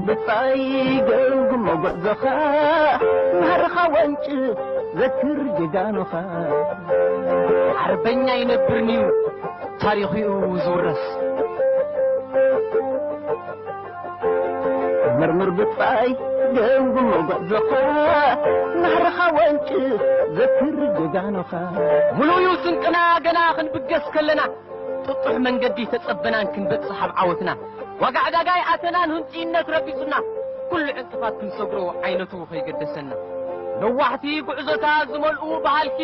ብጻይ ገምግሞ ጉዕዞኻ፣ ናህርኻ ወንጭፍ ዘክር ጀጋኑኻ። ሓርበኛ ይነብርንዩ ታሪኹ እዩ ዝውረስ። መርምር ብጻይ ገምግሞ ጉዕዞኻ፣ ናህርኻ ወንጭፍ ዘክር ጀጋኑኻ። ሙሉእ እዩ ስንቅና ገና ክንብገስ ከለና፣ ጥጡሕ መንገዲ ተጸበናን ክንበጽሕ ኣብ ዓወትና። ዋጋ ዕዳጋ ይኣተናን ህንጽይነት ረቢጹና፣ ኩሉ ዕንቅፋት ክንሰግሮ ዓይነቱ ከይገደሰና። ነዋሕቲ ጉዕዞታት ዝመልኡ በሃልቲ፣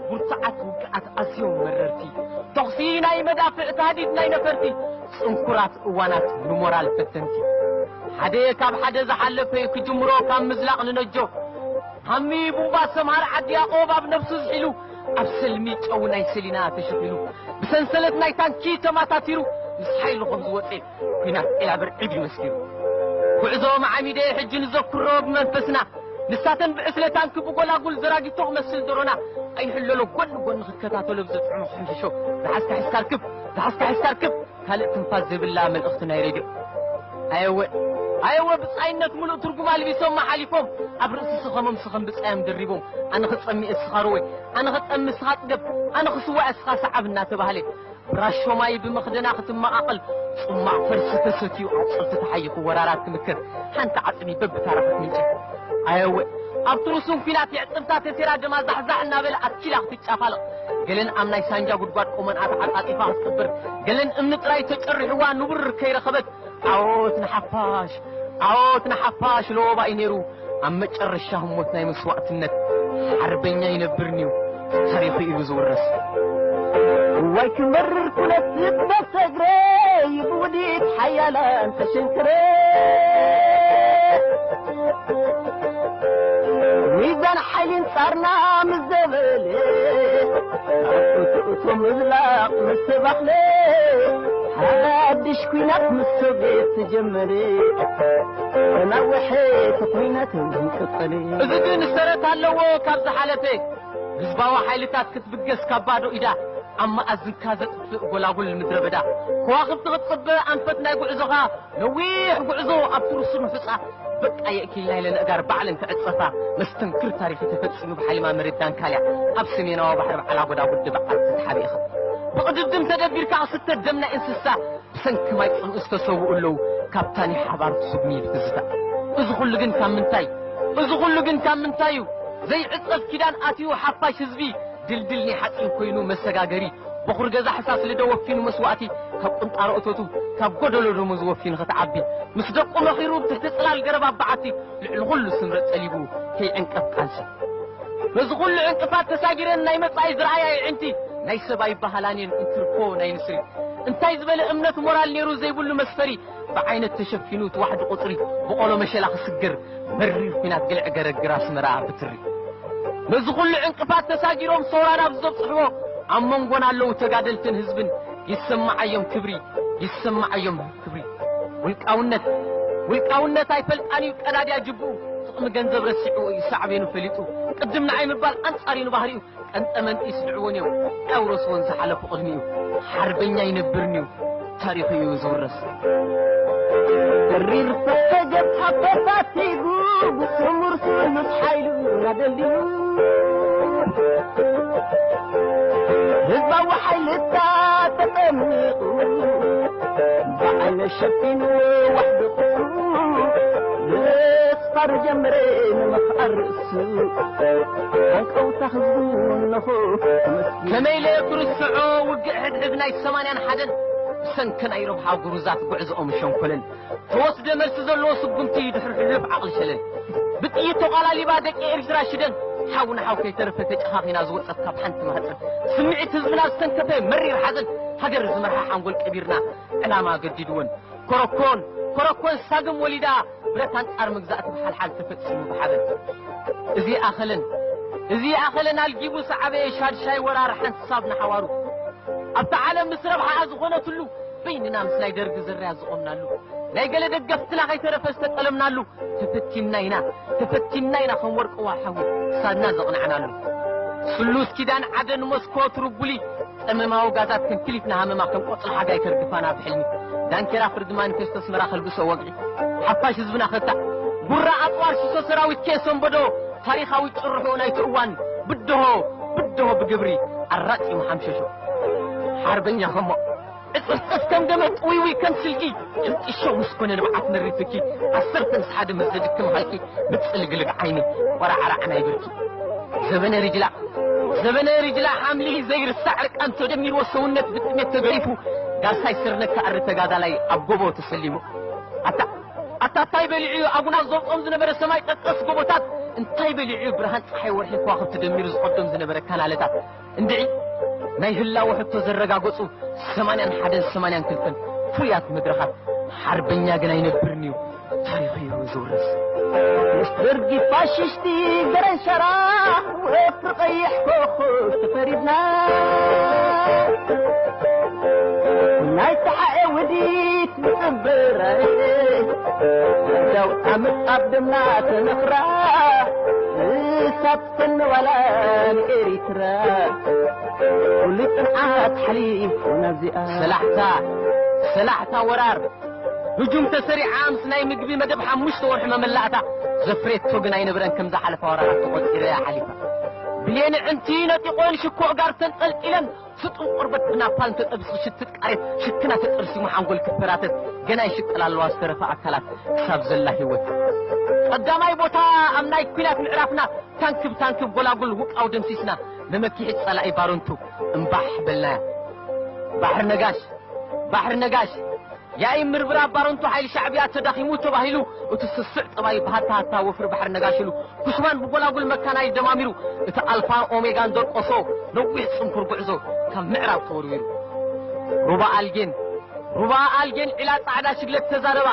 ብርቱዓት ውግኣት ኣዝዮም መረርቲ፣ ተኹሲ ናይ መዳፍዕ ታህዲድ ናይ ነፈርቲ፣ ጽንኩራት እዋናት ንሞራል ፈተንቲ። ሓደ ካብ ሓደ ዝሓለፈ ክጅምሮ ካብ ምዝላቕ ንነጆ፣ ሃሚ ቡምባ ሰምሃር ዓዲ ያቆብ ኣብ ነብሱ ዝሒሉ፣ ኣብ ሰልሚ ጨው ናይ ሰሊና ተሸኺሉ፣ ብሰንሰለት ናይ ታንኪ ተማታቲሩ፣ ምስ ሓይሉ ከም ዝወፀ ኲናት ጤላ ብርዒድ እዩ መስኪሩ። ጉዕዞ መዓሚደ ሕጂ ንዘክሮ ብመንፈስና፣ ንሳተን ብዕስለ ታንኪ ብጎላጉል ዘራጊቶ ክመስል ደሮና፣ ኣይንሕለሎ ጎኒ ጎኒ ክከታተሎ ብዘጥዕሞ ክሕንፍሾ፣ ዝሓዝካ ሒዝካ ርክብ፣ ዝሓዝካ ሒዝካ ርክብ። ካልእ ትንፋስ ዘይብላ መልእኽቲ ናይ ሬድዮ። ኣየወ፣ ኣየወ ብጻይነት ምሉእ ትርጉም ኣልቢሶም ሓሊፎም፣ ኣብ ርእሲ ስኸሞም ስኸም ብጻዮም ደሪቦም፣ ኣነ ክጸሚ እስኻ ርወይ፣ ኣነ ክጸሚ እስኻ ጽገብ፣ ኣነ ክስዋእ እስኻ ሰዓብ እናተባህለ፣ ብራሾ ማይ ብመኽደና ክትመቓቐል፣ ጽማቕ ፈርሲ ተሰትዩ ኣጽልቲ ተሓይኹ ወራራት ክምከር፣ ሓንቲ ዓጽሚ በብታራ ክትምንጨ። ኣየወ፣ ኣብ ትሩሱን ኲናት የዕጽምታ ተሴራ ደማ ዛሕዛሕ እናበለ ኣትኪላ ክትጫፋለቕ፣ ገለን ኣብ ናይ ሳንጃ ጉድጓድ ቆመንኣ ተዓጻጺፋ ክትቅብር፣ ገለን እምኒ ጥራይ ተጨሪሕዋ ንቡር ከይረኸበት፣ ዓወት ንሓፋሽ፣ ዓወት ንሓፋሽ ለወባ እዩ ነይሩ። ኣብ መጨረሻ ህሞት ናይ መስዋእትነት ሓርበኛ ይነብርንዩ፣ ታሪኹ እዩ ዝውረስ። እዋይ ክመርር ኩነት ይጥበስ እግረይ፣ ብውዲት ሓያላን ተሸንክረ። ሚዛን ሓይሊን ጻርና ምስ ዘበለ፣ እቶ ምዝላቕ ምስ ተባኽለ፣ ሓድሽ ኲናት ምስ ሶቪየት ተጀመረ። ነዊሕ እቲ ኲናት እውን ቀጸለ። እዚ ግን ሰረት ኣለዎ ካብ ዝሓለፈ። ህዝባዊ ሓይልታት ክትብገስ ካብ ባዶ ኢዳ፣ ኣብ መኣዝንካ ዘጥፍእ ጎላጉል ምድረ በዳ። ከዋኽብቲ ክትጽበ ኣንፈት ናይ ጉዕዞኻ፣ ነዊሕ ጉዕዞ ኣብቲ ርሱን ሑጻ። በቃ የእኪልና ኢለን ኣእጋር ባዕለን ክዕጸፋ። መስተንክር ታሪኽ ተፈጺሙ ብሓሊማ መሬት ዳንካልያ፣ ኣብ ሰሜናዊ ባሕሪ በዓል ኣጎዳ ጉዲ በዓል ተተሓቢእኻ። ብቕድድም ተደቢርካ ክስተ ደም ናይ እንስሳ፣ ብሰንኪ ማይ ጽምኢ ዝተሰውኡ ኣለዉ፣ ካብ ታኒ ሓባር ትስጉሚ ትዝታ። እዚ ኩሉ ግን ካብ ምንታይ? እዚ ኩሉ ግን ካብ ምንታይ እዩ? ዘይዕጸፍ ኪዳን ኣትዩ ሓፋሽ ህዝቢ፣ ድልድል ናይ ሓጺን ኮይኑ መሰጋገሪ፣ በኹር ገዛ ሕሳስ ልደ ወፊኑ መስዋእቲ፣ ካብ ቁንጣሮ እቶቱ፣ ካብ ጎደሎ ደሞዝ ወፊኑ ክትዓቢ፣ ምስ ደቁ መኺሩ ብትሕቲ ጽላል ገረብ ኣብ በዓቲ፣ ልዕሊ ኩሉ ስምረ ጸሊቡ ከይዕንቀፍ ቃልሲ። በዚ ኩሉ ዕንቅፋት ተሳጊረን ናይ መጻኢ ዝረኣያ የዕንቲ፣ ናይ ሰብ ኣይበሃላን እየን እንትርፎ ናይ ንስሪ። እንታይ ዝበለ እምነት ሞራል ነይሩ ዘይብሉ መስፈሪ፣ ብዓይነት ተሸፊኑ እቲ ዋሕዲ ቁጽሪ፣ ብቆሎ መሸላ ክስገር፣ መሪር ኲናት ግልዒ ገረግር ኣስመራ ብትሪ። ነዚ ኩሉ ዕንቅፋት ተሳጊሮም ሰውራና ብዘብጽሕዎ፣ ኣብ መንጎና ኣለዉ ተጋደልትን ህዝብን፣ ይሰማዓዮም ክብሪ፣ ይሰማዓዮም ክብሪ። ውልቃውነት፣ ውልቃውነት ኣይፈልጣን እዩ ቀዳድያ ጅብኡ፣ ጥቕሚ ገንዘብ ረሲዕዎ እዩ ሳዕቤኑ ፈሊጡ። ቅድም ንዓይ ምባል ኣንጻር እዩ ንባህሪኡ፣ ቀንጠመንጢ ይስድዕዎን እዮም፣ ኣውረስዎን ዝሓለፉ ቅድሚኡ። ሓርበኛ ይነብርንዩ፣ ታሪኹ እዩ ዝውረስ። ተሪር ፈገግታ ፈታቲጉ፣ ብስሙር ስሉስ ሓይሉ ናደልድሉ። ህዝባዊ ሓይልታት ተጠሚቑ፣ ብዓይነ ሸፊኑ ዋሕዲ ቁጽሩ፣ ብስፋር ጀመረ ንምኽኣል ርእሱ። ሃንቀውታ ህዝቡ እነሆ ተመስጊኑ። ከመይ ኢለ ክርስዖ ውግእ ሕድሕድ ናይ ሰማንያን ሓደን፣ ብሰንኪ ናይ ረብሓ ጉሩዛት ጉዕዞኦም ሸንኮለል። ተወስደ መልሲ ዘለዎ ስጉምቲ ድሕሪ ሕሉፍ ዓቕሊ ሸለል። ብጥይት ተቋላሊባ ደቂ ኤርትራ ሽደን፣ ሓው ንሓው ከይተረፈ ተጨኻኺና ዝወጸት ካብ ሓንቲ ማህጸን። ስምዒት ህዝብና ዝተንከፈ መሪር ሓዘን፣ ሃገር ዝመርሓ ሓንጎል ቀቢርና፣ ዕላማ ገዲድወን። ኮረኮን፣ ኮረኮን ሳግም ወሊዳ፣ ብረት ኣንጻር መግዛእቲ ብሓልሓል ተፈጺሙ ብሓበን። እዚ ኣኸለን፣ እዚ ኣኸለን ኣልጊቡ ሰዓበየ ሻድሻይ ወራር ሓንሳብ ንሓዋሩ። ኣብታ ዓለም ምስ ረብሓኣ ዝኾነትሉ፣ በይንና ምስ ናይ ደርጊ ዝርያ ዝቖምናሉ፣ ናይ ገለ ደገፍትና ከይተረፈ ዝተጠለምናሉ፣ ተፈቲንና ኢና፣ ተፈቲንና ኢና ከም ወርቂ ዋሓዊ ክሳድና ዘቕናዕናሉ። ስሉስ ኪዳን ዓደን ሞስኮ ትርቡሊ፣ ጸመማዊ ጋዛት ክንክሊትና ሃመማ ከም ቆጽሊ ሓጋይ ከርግፋና ብሕልሚ። ዳንኬራ ፍርዲ ማኒፌስቶ ኣስመራ ከልብሶ ወግዒ። ሓፋሽ ህዝብና ከታዕ ጉራ ኣጽዋር ሽሶ ሰራዊት ከየሰንበዶ ታሪኻዊ ጭርሖ ናይቲ እዋን ብድሆ ብድሆ ብግብሪ ኣራጺሙ ሓምሸሾ። ሓርበኛ ከሞ ዕጽፍጽፍ ከም ገመድ ጥውይውይ ከም ስልኪ ሕንጥሾ ምስ ኮነ ንብዓት ነሪፍኪ ዓሰርተ ምስ ሓደ ምስ ዘድክም ሃልኪ ብጽልግልግ ዓይኒ ቆራዕራዕ ናይ ብርኪ። ዘበነ ሪጅላ ዘበነ ሪጅላ ሓምሊ ዘይርሳዕ ዕርቃን ተደሚርዎ ሰውነት ብጥሜት ተገሪፉ ጋሳይ ስርነካ ኣሪ ተጋዳላይ ኣብ ጎቦ ተሰሊሙ። ኣታ ኣታ እንታይ በሊዑ ኣጉና ዘውጾም ዝነበረ ሰማይ ጠቀስ ጎቦታት እንታይ በሊዑ ብርሃን ጸሓይ ወርሒ ከዋኽብቲ ደሚሩ ዝቐዶም ዝነበረ ካናለታት እንድዒ ናይ ህላወ ሕቶ ዘረጋገጹ ሰማንያን ሓደን ሰማንያን ክልተን ፍሉያት መድረኻት ሓርበኛ ግን ኣይነብርን እዩ ታሪኹ እዩ ዝውረስ። ምስ ደርጊ ፋሽስቲ ገረንሸራ ወፍሪ ቀይሕ ኮኾብ ተፈሪድና ናይ ተሓኤ ውዲት ንጽብረ ደው ኣምጻብ ደምና ተነኽራ እሳት ፈነዋላ ንኤሪትራ ኩሉ ጽንዓት ሓሊፉ ናብዚኣ ሰላሕታ ሰላሕታ ወራር ህጁም ተሰሪዓ ምስ ናይ ምግቢ መደብ ሓሙሽተ ወርሒ መመላእታ ዘፍሬቶ ግን ኣይነበረን ከም ዝሓለፋ ወራራት ተቖጺረ እያ ሓሊፋ። ብሌን ዕንቲ ነጢቖን ሽኮ ጋር ተንጠልጢለን ስጡም ቆርበት ብናፓልም ተጠብሲ ሽትት ቃሬት ሽክና ተጠርሲሙ ሓንጎል ክፈራተት ገና ይሽቅል ኣለዋ ዝተረፈ ኣካላት ክሳብ ዘላ ህይወት። ቀዳማይ ቦታ ኣብ ናይ ኲናት ምዕራፍና ታንክብ ታንክብ ጎላጉል ውቃው ደምሲስና መመኪሒ ጸላኢ ባረንቱ እምባሕ በልናያ። ባሕሪ ነጋሽ ባሕሪ ነጋሽ ያኢ ምርብራብ ባረንቱ ሓይሊ ሻዕብያ ተዳኺሙ ተባሂሉ እቲ ስሱዕ ጠባይ ብሃታ ሃታ ወፍሪ ባሕሪ ነጋሽሉ ኩሽማን ብጎላጉል መካናይ ደማሚሩ እቲ ኣልፋን ኦሜጋን ደርቆሶ ነዊሕ ጽንኩር ጉዕዞ ካብ ምዕራብ ተወርዊሩ ሩባ ኣልጌን ሩባ ኣልጌን ዒላ ጻዕዳ ሽግለት ተዛረባ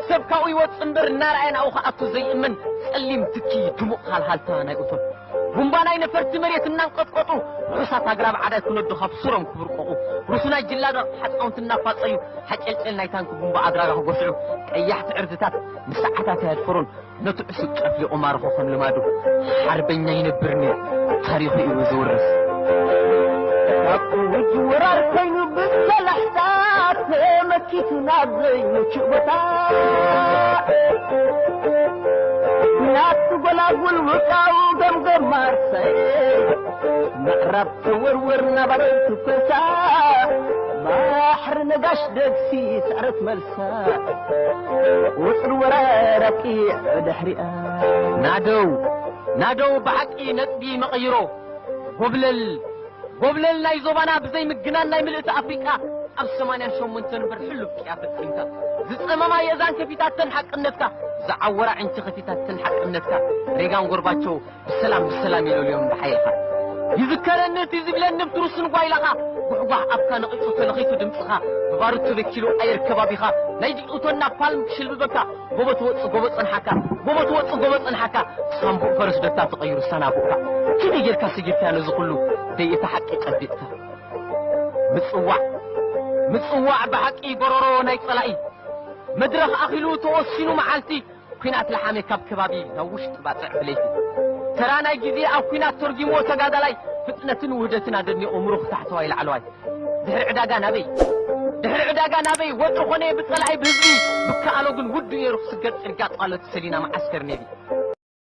ሰብ ካብኡ ይወጽእ እምበር እናረኣየ ናብኡ ክኣቱ ዘይእመን ጸሊም ትኪ ድሙቕ ሃልሃልታ ናይ እቶን ቡምባ ናይ ነፈርቲ መሬት እናንቀጥቀጡ ርሑሳት ኣግራብ ዓዳይ ክነዱ ካብ ሱሮም ክብርቆቑ ሩሱናይ ጅላዳ ሓፃውንቲ እናፋፀዩ ሓጨልጨል ናይ ታንኪ ቡምባ ኣድራጋ ክጎስዑ ቀያሕቲ ዕርድታት ንሰዓታት ኣየድፈሩን ነቲ ዕሱብ ጨፍሊቑ ማርኾ ከም ልማዱ ሓርበኛ ይነብር ነይሩ ታሪኹ እዩ ዝውርስ ካብ እውጅ ወራር ኮይኑ ብሰላሕታት ተመኪቱ ናብ ዘይምቹእ ቦታ ናብቲ ጎላጉል ውቃው ገምገም ማርሰይ ምዕራብ ተወርወር ናባረይ ትፈሳ ባሕሪ ነጋሽ ደግሲ ስዕረት መልሳ ውጥር ወራር ኣብቂዕ ድሕሪኣ ናደው ናደው ብሓቂ ነጥቢ መቐይሮ ጎብለል ጎብለል ናይ ዞባና ብዘይ ምግናን ናይ ምልእቲ ኣፍሪቃ ኣብ ሰማንያን ሸሞንተን እምበር ሕሉፍ ቅያ ፈጺምካ ዝጸመማ የእዛን ከፊታተን ሓቅነትካ ዝዓወራ ዕንቺ ከፊታተን ሓቅነትካ ሬጋን ጎርባቸው ብሰላም ብሰላም ይለልዮም ብሓይልካ ይዝከረኒ እቲ ዝብለኒ ብትሩስን ጓይላኻ ጉሕጓሕ ኣፍካ ነቒጹ ተለኺፉ ድምጽኻ ብባሩድ ተበኪሉ ኣየር ከባቢኻ ናይ ጅእቶና ፓልም ክሽልብበካ ጎቦ ትወጽእ ጎቦ ጸንሓካ ጎቦ ትወጽእ ጎቦ ጸንሓካ ሳምቡእ ፈረስ ደታ ተቐይሩ ሰናቡእካ ከመይ ጌርካ ሰጊርካ ነዚ ኩሉ ደይእታ ሓቂ ጨቢጥካ ምጽዋዕ ምጽዋዕ ብሓቂ ጎረሮ ናይ ጸላኢ መድረኽ ኣኺሉ ተወሲኑ መዓልቲ ኲናት ለሓመ ካብ ከባቢ ናብ ውሽጢ ባጽዕ ብለይቲ ተራ ናይ ግዜ ኣብ ኲናት ተርጊምዎ ተጋዳላይ ፍጥነትን ውህደትን ኣደኒቑ ምሩኽ ታሕተዋይ ላዕለዋይ ድሕሪ ዕዳጋ ናበይ ድሕሪ ዕዳጋ ናበይ ወጥሪ ኾነ ብጸላኢ ብህዝቢ ብከኣሎ ግን ውዱ ነይሩ ክስገር ጽርጋ ጣሎት ሰሊና መዓስከር ኔቪ